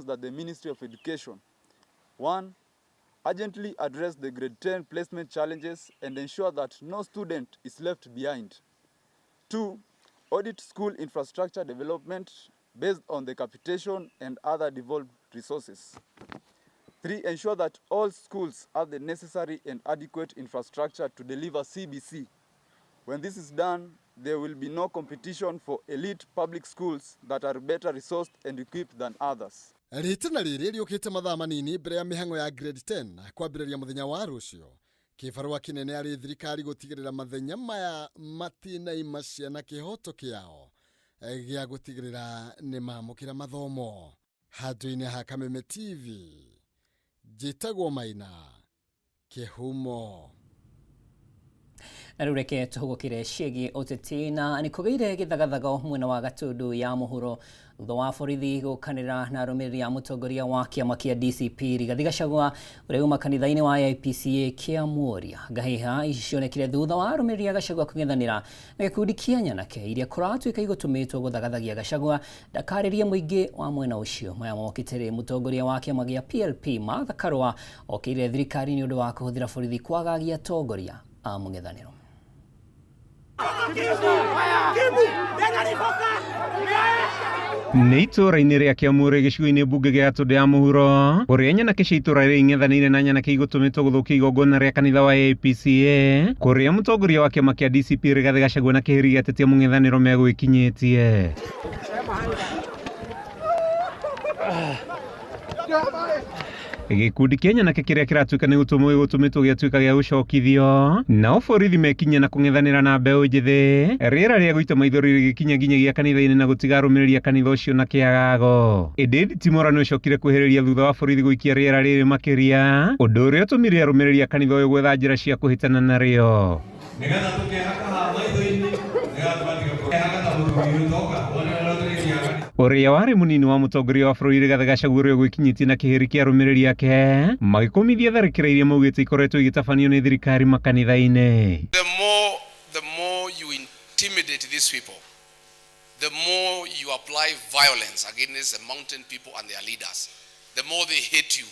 that the Ministry of Education, 1, urgently address the grade 10 placement challenges and ensure that no student is left behind. 2, audit school infrastructure development based on the capitation and other devolved resources. 3, ensure that all schools have the necessary and adequate infrastructure to deliver CBC. When this is done, there will be no competition for elite public schools that are better resourced and equipped than others. Rĩtana rĩrĩ rĩũkĩte mathaa manini mbere ya mĩhang'o ya grade 10 kwambĩrĩria mũthenya wa rũciũ. Kĩbarũa kĩnene arĩ thirikari gũtigĩrĩra mathenya maya matinaima ciana kĩhoto kĩao gĩa gũtigĩrĩra nĩ mamũkĩra mathomo. Handũ-inĩ ha Kameme TV, njĩtagwo Maina Kĩhumo. Na rĩu reke tũhũgũkĩre ciĩgiĩ ũteti. Na nĩ kũgĩire gĩthagathago mwena wa Gatundu ya mũhuro thutha wa borithi gũkanĩra na arũmĩrĩri a mũtongoria wa kĩama kĩa DCP Rigathi Gachagua ũrĩa uma kanitha-inĩ wa AIPCA kĩa Muoria. Ngahĩha ici cionekire thutha wa arũmĩrĩri a Gachagua kũng'ethanĩra na gĩkundi kĩa nyanake iria kũratuĩka igũtũmĩtwo gũthagathagia Gachagua ndakarĩrie mũingĩ wa mwena ũcio. Maya mokĩte rĩ mũtongoria wa kĩama gĩa PLP Martha Karua okĩrire thirikari nĩ ũndũ wa kũhũthĩra borithi kwagagia atongoria a mũng'ethanĩro. Nĩ itũũra-inĩ rĩa Kĩamũrĩ gĩcigo-inĩ mbunge gĩa Gatũndũ ya Mũhuro, kũrĩa nyanake cia itũũra rĩrĩ ing'ethanĩire na nyanake igũtũmĩtwo gũthũkia igongona rĩa kanitha wa AIPCA, kũrĩa mũtongoria wa kĩama kĩa DCP Rigathĩ Gachagua na kĩhĩri gĩa ateti a mũng'ethanĩro megwĩkinyĩtie. Gĩkundi kĩa nyanake kĩrĩa kĩratuĩka nĩ gũtũmwo gĩgũtũmĩtwo gĩatuĩka gĩa gũcokithio, nao borithi mekinyia na kũng'ethanĩra na mbeũ njĩthĩ, rĩera rĩa gũita maithori rĩgĩkinya nginyagia kanitha-inĩ na gũtiga arũmĩrĩri a kanitha ũcio na kĩagago. Ĩndĩ nditimũrano ĩcokire kwĩhĩrĩria thutha wa borithi gũikia rĩera rĩrĩ makĩria, ũndũ ũrĩa ũtũmire arũmĩrĩri a kanitha ũyũ gwetha njĩra cia kũhĩtana narĩo. Nĩgetha tũkehaka haha maitho-inĩ, nĩgetha tũgatiga kũhaka ta mũthuri ũtoka wone ũrĩa tũrĩthiaga. Ũrĩa warĩ mũnini wa mũtongoria wa bũrũri Rigathĩ Gachagua ũrĩa ũgwĩkinyĩtie na kĩhĩri kĩa arũmĩrĩri ake magĩkũmithia tharĩkĩra iria maugĩte ikoretwo igĩtabanio nĩ thirikari makanitha-inĩ. The more you intimidate these people, the more you apply violence against the mountain people and their leaders, the more they hate you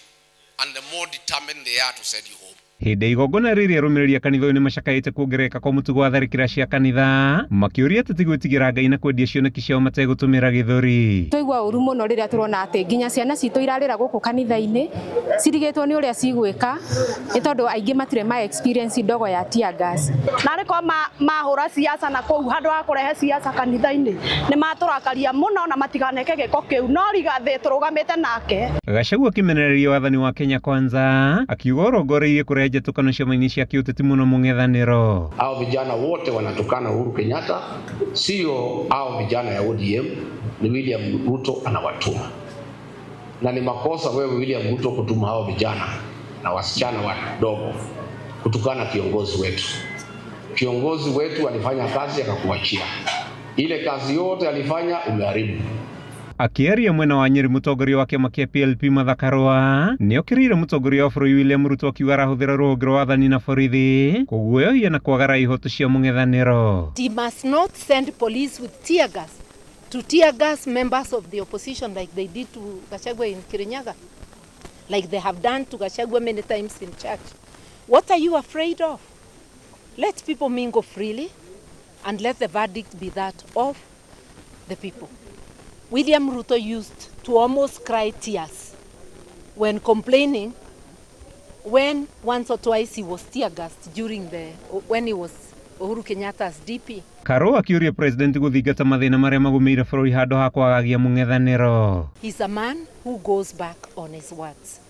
and the more determined they are to send you home. Hĩndĩ ya igongona rĩrĩ arũmĩrĩri a kanitha ũyũ nĩmacakaĩte kuongerereka kwa mũtugo wa tharĩkĩra cia kanitha, makĩũria ateti gwĩtigĩra Ngai na kwendia cioneki ciao mategũtũmĩra gĩthũri. Twaigua ũru mũno rĩrĩa tũrona atĩ nginya ciana citũ irarĩra gũkũ kanitha-inĩ cirigĩtwo nĩ ũrĩa cigwĩka nĩ tondũ aingĩ matirĩ ma experience ndogo ya tear gas. Narĩ korwo mahũra siasa na kũu handũ ha kũrehe siasa kanitha-inĩ nĩ matũrakaria mũno na matikaneke gĩko kĩu, no Rigathĩ tũrũgamĩte nake. Gachagua akĩmenereria wathani wa Kenya Kwanza akiuga ũrongoreirie kũrehe njatũkano ciama-inĩ cia kĩũteti mũno mũng'ethanĩro. Hao vijana wote wanatukana Uhuru Kenyatta, sio hao vijana ya ODM, ni William Ruto anawatuma, na ni makosa wewe William Ruto kutuma hao vijana na wasichana wadogo kutukana kiongozi wetu. Kiongozi wetu alifanya kazi akakuachia, ile kazi yote alifanya umeharibu. Akĩaria mwena wa Nyeri, mũtongoria wa kĩama kĩa PLP Martha Karua nĩokĩrĩire mũtongoria wa bũrũri William Ruto akiuga arahũthĩra rũhonge rwa wathani na borithi kũguoyohia na kwagara ihoto cia mũng'ethanĩro. He must not send police with tear gas to tear gas members of the opposition like they did to Gachagua in Kirinyaga, like they have done to Gachagua many times in church. What are you afraid of? Let people mingle freely and let the verdict be that of the people. William Ruto used to almost cry tears when complaining when once or twice he was tear gassed during the when he was Uhuru Kenyatta's DP. Karua akĩũria president gũthingata mathĩna marĩa magũmĩire bũrũri handũ ha kwagagia mũng'ethanĩro. He's a man who goes back on his words.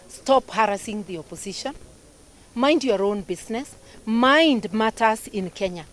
Stop harassing the opposition. Mind your own business. Mind matters in Kenya.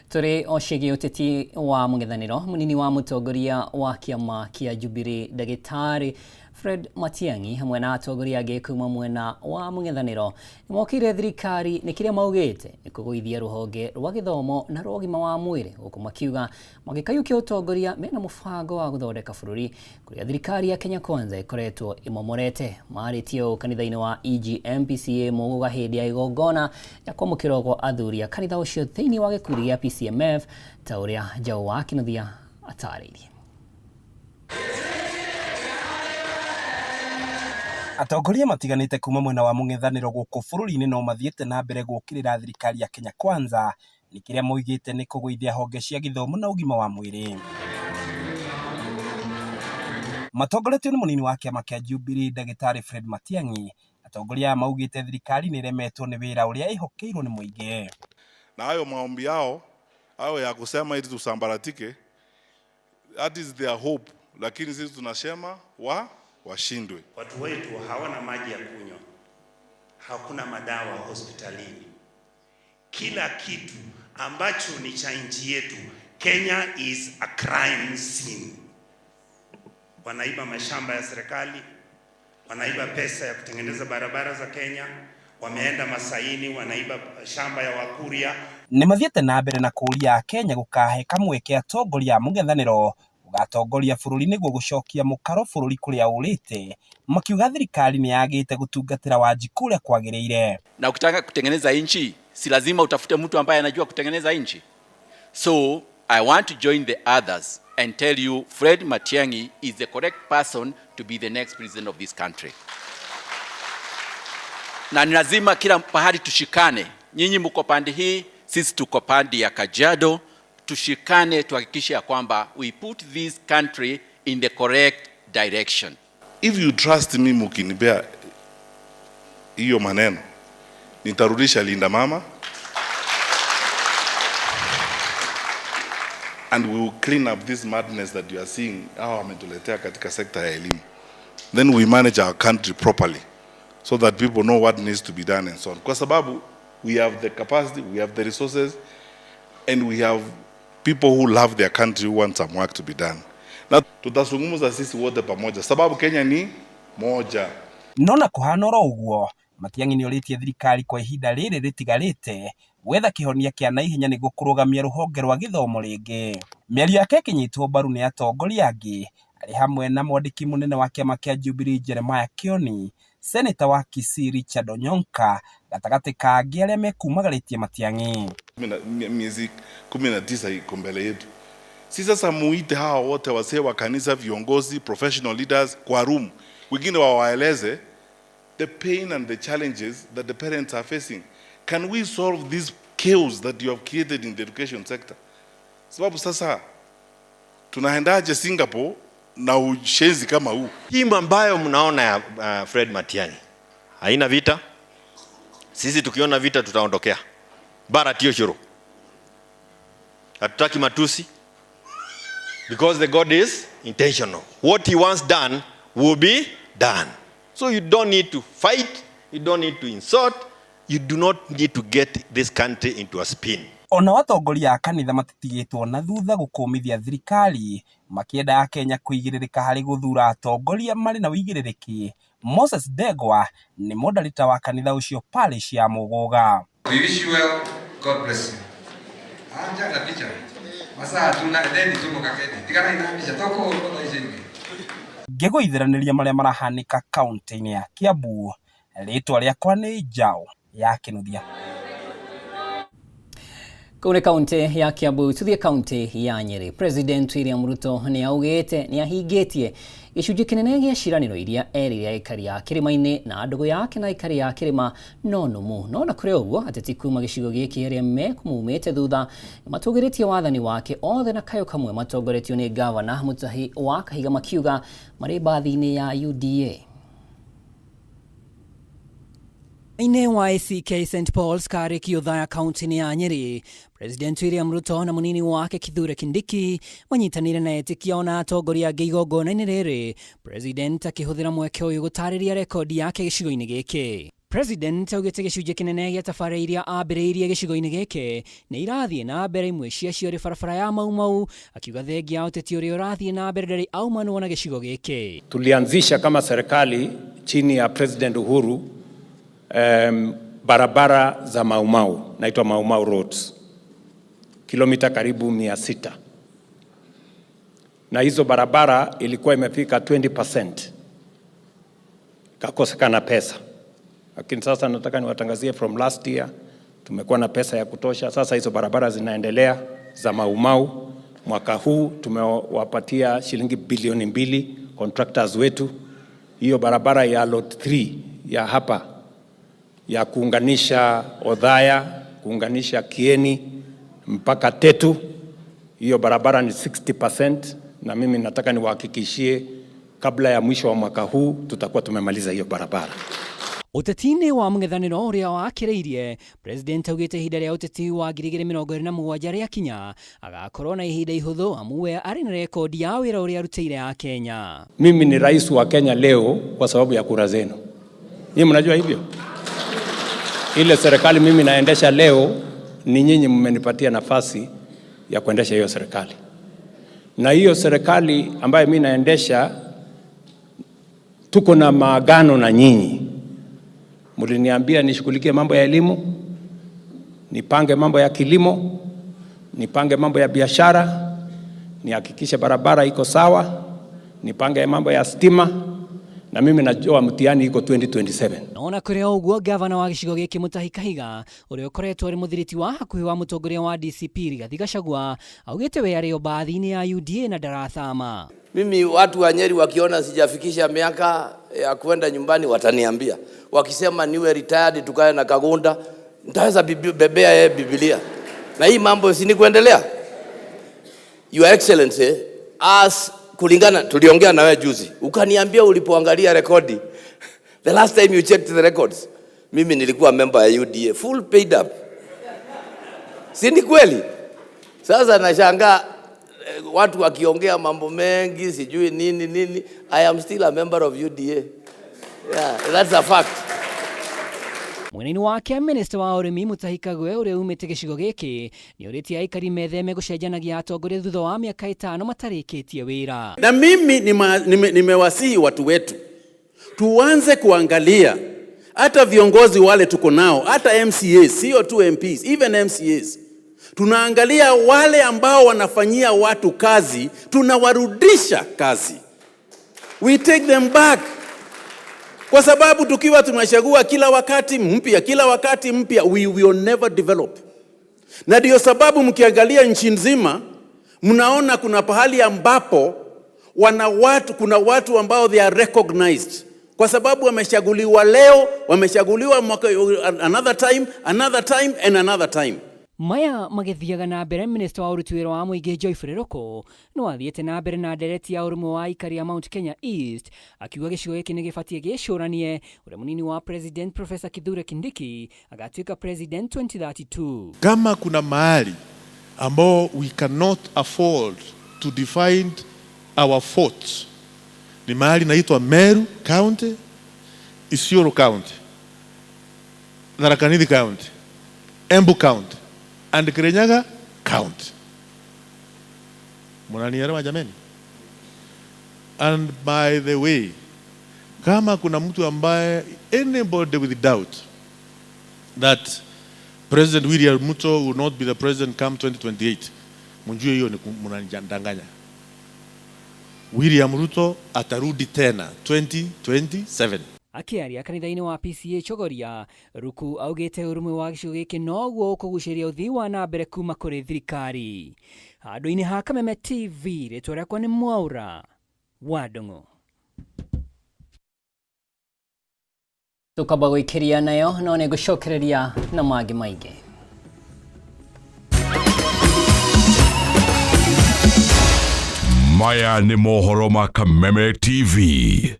Tũrĩ o ciĩgiĩ ũteti wa mũng'ethanĩro, mũnini wa mũtongoria wa kĩama kĩa Jubilee ndagĩtarĩ Fred Matiang'i hamwe na atongoria angĩ kuma mwena wa mũng'ethanĩro nĩmokĩire thirikari nĩ kĩrĩa maugĩte nĩ kũgũithia rũhonge rwa gĩthomo na rwa ũgima wa mwĩrĩ gũkũ makiuga mangĩkaiyũkia ũtongoria mena mũbango wa gũthondeka bũrũri kũrĩa thirikari ya Kenya Kwanza ĩkoretwo ĩmomorete. Marĩtie ũũ kanitha-inĩ wa EGM PCEA Mũgũga hĩndĩ ya igongona rĩa kwamũkĩrwo gwa athuri a kanitha ũcio thĩinĩ wa gĩkundi gĩa PCMF ta ũrĩa Njaũ wa Kinuthia atarĩirie. Atongoria matiganĩte kuma mwena wa mũng'ethanĩro gũkũ bũrũri-inĩ no mathiĩte na mbere gũkĩrĩra thirikari ya Kenya Kwanza nĩ kĩrĩa moigĩte nĩ kũgũithia honge cia gĩthomo na ũgima wa mwĩrĩ. Matongoretio nĩ mũnini wa kĩama kĩa Jubilee Ndagĩtarĩ Fred Matiang'i, atongoria aya maugĩte thirikari nĩ ĩremetwo nĩ wĩra ũrĩa ĩhokeirwo nĩ mũingĩ. Na hayo maombi yao hayo ya kusema ili tusambaratike, that is their hope, lakini sisi tunasema wa washindwe. Watu wetu hawana maji ya kunywa, hakuna madawa hospitalini, kila kitu ambacho ni cha nchi yetu. Kenya is a crime scene. Wanaiba mashamba ya serikali, wanaiba pesa ya kutengeneza barabara za Kenya, wameenda Masaini, wanaiba shamba ya Wakuria. Nĩ mathiĩte na mbere na kũũria Akenya gũkahe kamweke atongoria a mũng'ethanĩro gũgatongoria bũrũri nĩguo gũcokia mũkaro bũrũri kũrĩa ũrĩte, makiuga thirikari nĩ yagĩte gũtungatĩra Wanjikũ ũrĩa kwagĩrĩire. Na ukitaka kutengeneza nchi si lazima utafute mtu ambaye anajua kutengeneza nchi. So I want to join the others and tell you Fred Matiang'i is the correct person to be the next president of this country. Na ni lazima kila pahali tushikane. Nyinyi mko pande hii, sisi tuko pande ya Kajiado. Tushikane tuhakikishe ya kwamba we put this country in the correct direction. If you trust me, mukinipea hiyo maneno, nitarudisha Linda Mama and we will clean up this madness that you are seeing hawa wametuletea katika sekta ya elimu. Then we manage our country properly so that people know what needs to be done and so on. Kwa sababu we have the capacity, we have the resources and we have people who love their country who want some work to be done. Na tutazungumza sisi wote pamoja sababu Kenya ni moja. No na kũhana oro ũguo, Matiang'i nĩorĩtie thirikari kwa ihinda rĩrĩ rĩtigarĩte gwetha kĩhonia kĩa naihenya nĩguo kũrũgamia rũhonge rwa gĩthomo rĩngĩ. Mĩario yake ĩkĩnyitwo mbaru nĩ atongoria angĩ arĩ hamwe na mwandĩki mũnene wa kĩama kĩa Jubilee Jeremiah Kioni, Seneta wa Kisii Richard Onyonka gatagatĩ ka angĩ arĩa mekumagarĩtie Matiang'i. Miezi 19 iko mbele yetu. Si sasa muite hawa wote wasee wa kanisa, viongozi, professional leaders kwa room, wengine wawaeleze the pain and the challenges that the parents are facing. Can we solve this chaos that you have created in the education sector? Sababu sasa tunaendaje Singapore na ushenzi kama huu? Timu ambayo mnaona ya Fred Matiang'i haina vita. Sisi tukiona vita tutaondokea. Bara tio shuru. Hatutaki matusi because the God is intentional. What he wants done will be done. So you don't need to fight, you don't need to insult, you do not need to get this country into a spin. Ona atongoria a kanitha matitigĩtwo na thutha gũkũmithia thirikari makĩenda Akenya kũigĩrĩrĩka harĩ gũthura atongoria marĩ na ũigĩrĩrĩki. Moses Ndegwa nĩ mondarĩta wa kanitha ũcio parish ya Mũgũga. We wish you well. God bless you. Anja na picha. Masaa hatuna deni tu mukaketi. Tigana ina picha toko kwa ici ingĩ. Ngĩgũithĩranĩria marĩa marahanĩka kaunti-inĩ ya Kiambu, rĩtwa rĩakwa nĩ Njaũ ya Kĩnuthia. Kũu nĩ kaunti ya Kiambu, tuthiĩ kaunti ya Nyeri. President William Ruto nĩ augĩte nĩ ahingĩtie gĩcunjĩ kĩnene gĩa ciĩranĩro iria erĩire aikari a kĩrĩma-inĩ na ndũgũ yake na aikari a kĩrĩma no nũmũ. No na kũrĩ ũguo, ateti kuma gĩcigo gĩkĩ arĩa mekũmumĩte thutha nĩmatũgĩrĩtie wathani wake othe na kayũ kamwe matongoretio nĩ gavana Mutahi wa Kahiga makiuga marĩ mbathi-inĩ ya UDA. Inĩ wa ACK St Paul's Karĩ Kĩũthaya kaunti-inĩ ya Nyeri, President William Ruto na mũnini wake Kithure Kindiki manyitanĩire na etĩkia ona atongoria angĩ igongona-inĩ rĩrĩ, President akĩhũthĩra mweke ũyũ gũtarĩria rekondi yake gĩcigo-inĩ gĩkĩ. President augĩte gĩcunjĩ kĩnene gĩa tabarĩra iria ambĩrĩirie gĩcigo-inĩ gĩkĩ nĩ irathiĩ na mbere, imwe ciacio arĩ barabara ya Mau Mau, akiuga thengia ya ũteti ũrĩa ũrathiĩ na mbere ndarĩ aumanwo na gĩcigo gĩkĩ. Tulianzisha kama serikali chini ya President Uhuru barabara za Mau Mau, naitwa Mau Mau Roads, kilomita karibu 600, na hizo barabara ilikuwa imefika 20%, kakosekana pesa, lakini sasa nataka niwatangazie from last year tumekuwa na pesa ya kutosha. Sasa hizo barabara zinaendelea za Mau Mau. Mwaka huu tumewapatia shilingi bilioni 2 contractors wetu. Hiyo barabara ya lot 3 ya hapa ya kuunganisha Othaya, kuunganisha Kieni mpaka Tetu, hiyo barabara ni 60%, na mimi nataka niwahakikishie kabla ya mwisho wa mwaka huu tutakuwa tumemaliza hiyo barabara. Ũteti-inĩ wa mũng'ethanĩro ũrĩa wakĩrĩirie, President augĩte ihinda rĩa ũteti wa 2027 rĩakinya agakorwo na ihinda ihũthũ amu we arĩ na rekondi ya wĩra ũrĩa arutĩire Akenya. Mimi ni rais wa Kenya leo kwa sababu ya kura zenu. Nyinyi mnajua hivyo? Ile serikali mimi naendesha leo ni nyinyi mmenipatia nafasi ya kuendesha hiyo serikali. Na hiyo serikali ambayo mimi naendesha, tuko na maagano na nyinyi. Mliniambia nishughulikie mambo ya elimu, nipange mambo ya kilimo, nipange mambo ya biashara, nihakikishe barabara iko sawa, nipange mambo ya stima, na mimi najua mtihani iko 2027. Ona kũrĩ o ũguo, gavana wa gĩcigo gĩkĩ Mutahi Kahiga ũrĩa ũkoretwo arĩ mũthiriti wa hakuhĩ wa mũtongoria wa DCP Rigathi Gachagua augĩte we arĩ o mbathi-inĩ ya UDA na ndarathama. Mimi watu wa Nyeri wakiona sijafikisha miaka ya kwenda nyumbani wataniambia. Wakisema niwe retired tukae na Kagunda, nitaweza bebea yeye Biblia. Na hii mambo si ni kuendelea? Your Excellency, as kulingana tuliongea na wewe juzi, ukaniambia ulipoangalia rekodi, the last time you checked the records, mimi nilikuwa member ya UDA, full paid up. Si ni kweli? Sasa nashangaa watu wakiongea mambo mengi sijui nini nini. I am still a member of UDA. Yeah, that's a fact. Mwena-inĩ wake minista wa ũrĩmi Mutahi Kagwe ũrĩa umĩte gĩcigo gĩkĩ nĩ ũrĩtie aikari metheme gũcenjanagia atongoria thutha wa mĩaka 5 matarĩkĩtie wĩra. Na mimi nimewasihi watu wetu tuanze kuangalia hata viongozi wale tuko nao, hata MCAs, sio tu MPs, even MCAs. Tunaangalia wale ambao wanafanyia watu kazi, tunawarudisha kazi. We take them back. Kwa sababu tukiwa tunachagua kila wakati mpya, kila wakati mpya, we will never develop. Na ndio sababu mkiangalia nchi nzima, mnaona kuna pahali ambapo kuna watu ambao they are recognized. Kwa sababu wamechaguliwa leo, wamechaguliwa mwaka, another time, another time and another time. Maya magĩthiaga na mbere, minista wa ũruti wĩra wa mũingĩ Geoffrey Ruku no athiĩte na mbere na ndereti ya ũrũmwe wa aikari a Mount Kenya East akiuga gĩcigo gĩkĩ nĩ gĩbatiĩ gĩcũranie ũrĩa mũnini wa President Professor Kithure Kindiki agatuĩka President 2032. Kama kuna mahali ambao we cannot afford to define our faults ni mahali naitwa Meru County, Isiolo County, Tharaka Nithi County, Embu County and Kirinyaga County. Mnanielewa jameni? And by the way, kama kuna mtu ambaye, anybody with doubt that President William Ruto will not be the president come 2028, mjue hiyo ni mnanidanganya. William Ruto atarudi tena 2027. Akĩaria kanitha-inĩ wa PCA Chogoria, Ruku augĩte ũrũmwe wa gĩcigo gĩkĩ noguo ũkũgucĩrĩria ũthii wa na mbere kuma kũrĩ thirikari. Handũ-inĩ ha Kameme TV, rĩtwa rĩakwa nĩ Mwaura wa Ndung'u. Tũkamba gũikĩria nayo no nĩ ngũcokereria na mangĩ maingĩ. Maya nĩ mohoro ma Kameme TV.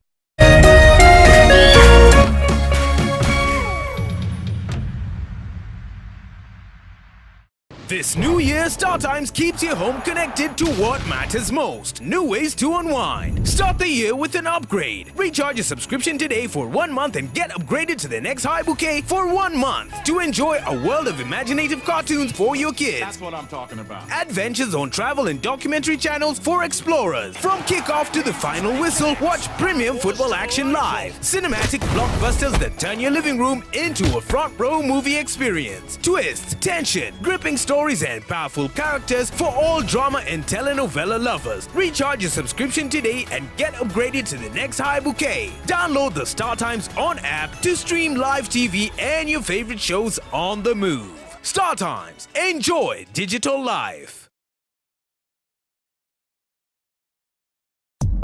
This new year, StarTimes keeps your home connected to what matters most. New ways to unwind. Start the year with an upgrade. Recharge your subscription today for 1 month and get upgraded to the next high bouquet for 1 month to enjoy a world of imaginative cartoons for your kids. That's what I'm talking about. Adventures on travel and documentary channels for explorers. From kickoff to the final whistle, watch premium football action live. Cinematic blockbusters that turn your living room into a front row movie experience. Twists, tension, gripping stories, and powerful characters for all drama and telenovela lovers. Recharge your subscription today and get upgraded to the next high bouquet. Download the StarTimes On app to stream live TV and your favorite shows on the move. StarTimes. Enjoy digital life.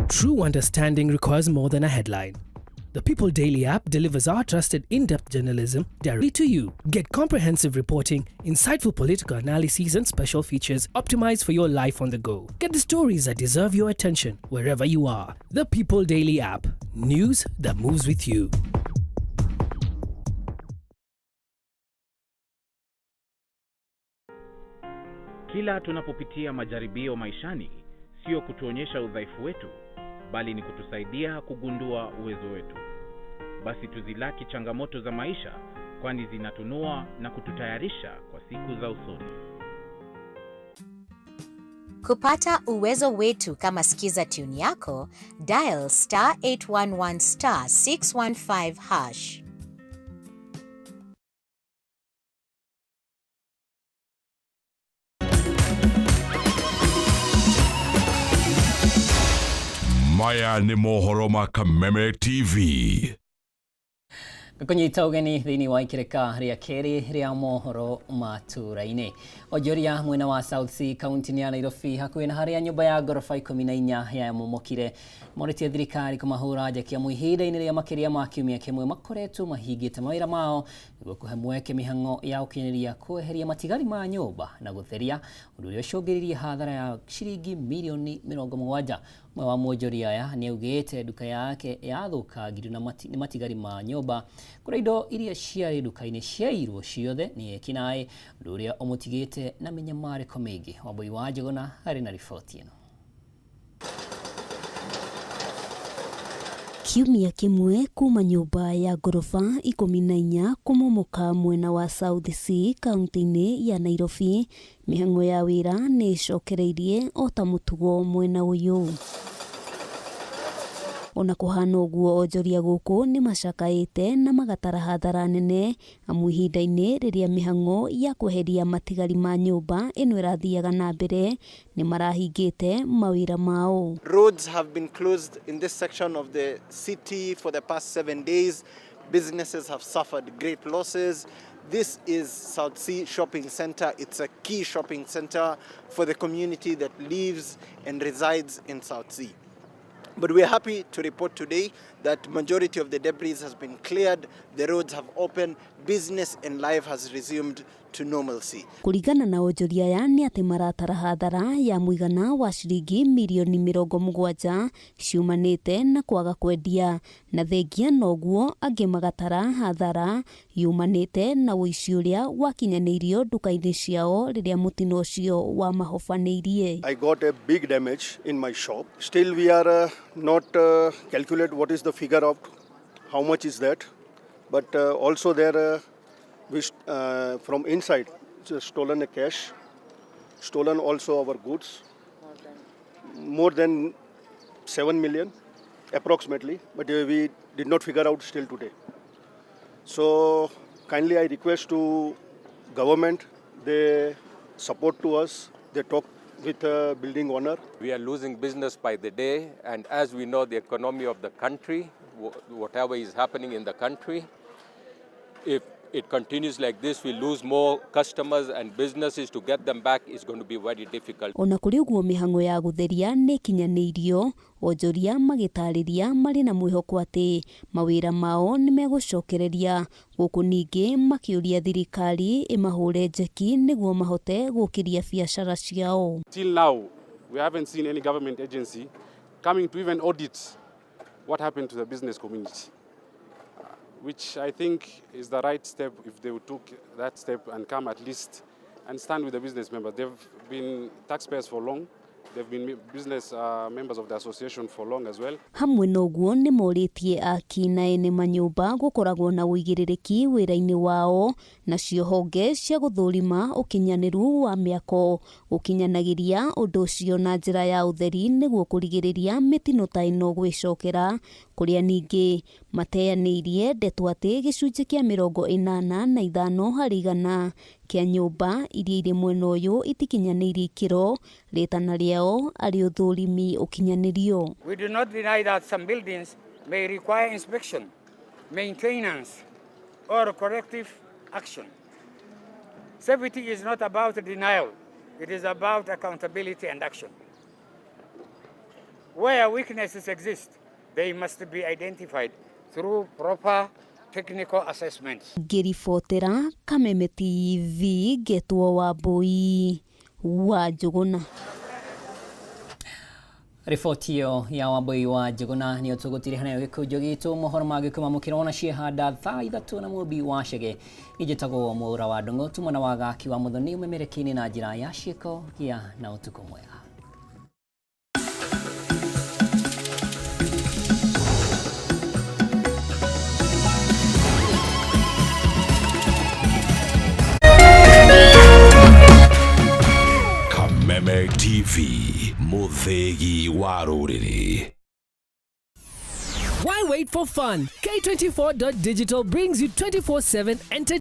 True understanding requires more than a headline. The People Daily app delivers our trusted in depth journalism directly to you. Get comprehensive reporting, insightful political analyses, and special features optimized for your life on the go. Get the stories that deserve your attention wherever you are. The People Daily app. News that moves with you. Kila tunapopitia majaribio maishani, sio kutuonyesha udhaifu wetu, bali ni kutusaidia kugundua uwezo wetu. Basi tuzilaki changamoto za maisha, kwani zinatunoa na kututayarisha kwa siku za usoni. Kupata uwezo wetu kama skiza tune yako, dial *811*615#. Maya nĩ mohoro ma Kameme TV. Ngũkũnyita ũgeni thĩinĩ wa ikĩrĩka rĩa kerĩ rĩa mohoro matũra-inĩ. Onjoria mwena wa South C kaunti-inĩ ya Nairobi, hakuhĩ na harĩa nyũmba ya ngoroba 14 yamomokire, morĩtie thirikari kũmahũra njeki amu ihinda-inĩ rĩa makĩria ma kiumia kĩmwe makoretwo mahingĩte mawĩra mao nĩguo kũhe mweke mĩhang'o ya ũkinyanĩria kweheria matigari ma nyũmba na gũtheria, ũndũ ũrĩa ũcũngĩrĩirie hathara ya ciringi mirioni 70. Ũmwe wa mwonjoria aya nĩ augĩte nduka yake yathũkangirio nĩ matigari ma nyũmba, kũrĩa indo iria ciarĩ nduka-inĩ ciairwo ciothe nĩ ekinaĩ, ũndũ ũrĩa ũmũtigĩte na mĩnyamarĩko mĩingĩ. Wambui wa Njũgũna arĩ na riboti ĩno. Kiumia kĩmwe kuma nyũmba ya ngoroba 14 kũmomoka mwena wa South C kaunti-inĩ ya Nairobi, mĩhang'o ya wĩra nĩ ĩcokereirie o ta mũtugo mwena ũyũ. Ona kũhana ũguo, onjoria gũkũ nĩ macakaĩte na magatara hathara nene, amu ihinda-inĩ rĩrĩa mĩhang'o ya kweheria matigari ma nyũmba ĩno ĩrathiaga na mbere, nĩ marahingĩte mawĩra mao. Roads have been closed in this section of the city for the past 7 days. Businesses have suffered great losses. This is South C Shopping Center. It's a key shopping center for the community that lives and resides in South C. But we're happy to report today that majority of the debris has been cleared, the roads have opened, business and life has resumed to normalcy. Kũringana na onjoria aya, nĩ atĩ maratara hathara ya mũigana wa ciringi mirioni 70 ciumanĩte na kwaga kwendia, na thengia noguo angĩ magatara hathara yumanĩte na ũici ũrĩa wakinyanĩirio nduka-inĩ ciao rĩrĩa mũtino ũcio wamahobanĩirie. I got a big damage in my shop. Still, we are not calculate what is the figure of how much is that, but also there we from inside just stolen a cash, stolen also our goods, more than 7 million approximately, but we did not figure out still today. So kindly I request to government, they support to us, they talk with the building owner. We are losing business by the day, and as we know the economy of the country, whatever is happening in the country, if it continues like this, we lose more customers and businesses. To get them back is going to be very difficult. Ona kũrĩ ũguo, mĩhang'o ya gũtheria nĩ ĩkinyanĩirio, onjoria magĩtarĩria marĩ na mwĩhoko atĩ mawĩra mao nĩ megũcokereria gũkũ, ningĩ makĩũria thirikari ĩmahũre njeki nĩguo mahote gũkĩria biacara ciao. Till now, we haven't seen any government agency coming to even audit what happened to the business community, which I think is the right step if they would took that step and come at least and stand with the business members. They've been taxpayers for long. They've been business members of the association for long as well. Hamwe na ũguo nĩ morĩtie aki na ene manyũmba gũkoragwo na ũigĩrĩrĩki wĩra-inĩ wao nacio honge cia gũthũrima ũkinyanĩru wa mĩako gũkinyanagĩria ũndũ ũcio na njĩra ya ũtheri nĩguo kũrigĩrĩria mĩtino ta ĩno gwĩcokera kũrĩa ningĩ mateanĩirie ndeto atĩ gĩcunjĩ kĩa 85 harĩ igana kĩa nyũmba iria irĩ mwena ũyũ itikinyanĩirie ikĩro rĩtana rĩao arĩ ũthũrimi ũkinyanĩrio. We do not deny that some buildings may require inspection, maintenance, or corrective action. Safety is not about denial, it is about accountability and action. Where weaknesses exist, they must be identified through proper technical assessments. Ngĩribotera Kameme TV ngetwo Wambui wa Njũgũna. Riboti ĩyo ya Wambui wa Njũgũna nĩyo tũgũtiriha nayo gĩkũnjo gitũ mohoro mangĩ kumamũkĩra ona ciehanda thaa 3 na Mũmbi wa Chege. Niĩ njĩtagwo Mwaura wa Ndung'u tuma na wagaki wa Muthoni ũmemerekia-inĩ na njĩra ya ciĩko gĩa na ũtukũ mwega. Kameme TV, Muthegi wa rũrĩrĩ. Why wait for fun? K24.digital brings you 24/7 entertainment.